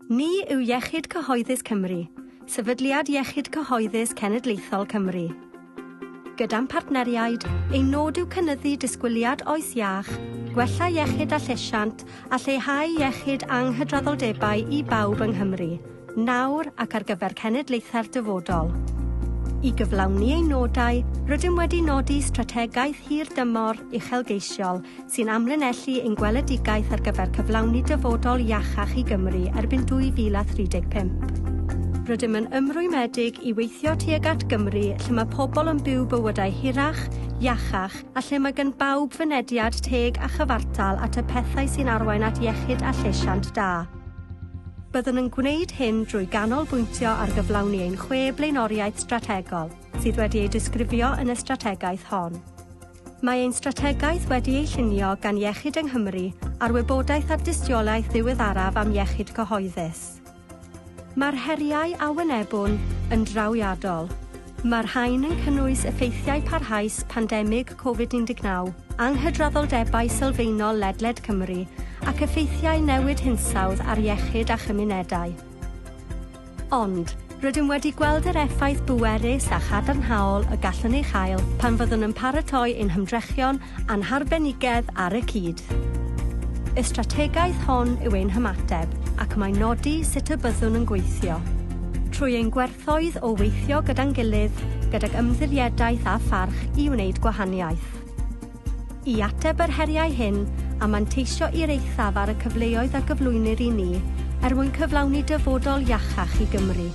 Ni yw Iechyd Cyhoeddus Cymru, sefydliad iechyd cyhoeddus cenedlaethol Cymru. Gyda'n partneriaid, ein nod yw cynyddu disgwyliad oes iach, gwella iechyd a llesiant, a lleihau iechyd anghydraddoldebau i bawb yng Nghymru, nawr ac ar gyfer cenedlaethau'r dyfodol. I gyflawni ein nodau, rydym wedi nodi strategaeth hir dymor uchelgeisiol sy'n amlinellu ein gweledigaeth ar gyfer cyflawni dyfodol iachach i Gymru erbyn 2035. Rydym yn ymrwymedig i weithio tuag at Gymru lle mae pobl yn byw bywydau hirach, iachach a lle mae gan bawb fynediad teg a chyfartal at y pethau sy'n arwain at iechyd a llesiant da. Byddwn yn gwneud hyn drwy ganolbwyntio ar gyflawni ein chwe blaenoriaeth strategol, sydd wedi eu disgrifio yn y strategaeth hon. Mae ein strategaeth wedi ei llunio gan Iechyd yng Nghymru a'r wybodaeth a'r dystiolaeth ddiweddaraf am iechyd cyhoeddus. Mae'r heriau a wynebwn yn drawiadol. Mae'r rhain yn cynnwys effeithiau parhaus pandemig Covid-19, anghydraddoldebau sylfaenol ledled Cymru ac effeithiau newid hinsawdd ar iechyd a chymunedau. Ond, rydym wedi gweld yr effaith bwerus a chadarnhaol y gallwn ei chael pan fyddwn yn paratoi ein hymdrechion a'n harbenigedd ar y cyd. Y strategaeth hon yw ein hymateb ac mae'n nodi sut y byddwn yn gweithio. Trwy ein gwerthoedd o weithio gyda'n gilydd, gydag ymddiriedaeth a pharch i wneud gwahaniaeth. I ateb yr heriau hyn a manteisio i'r eithaf ar y cyfleoedd a gyflwynir i ni er mwyn cyflawni dyfodol iachach i Gymru.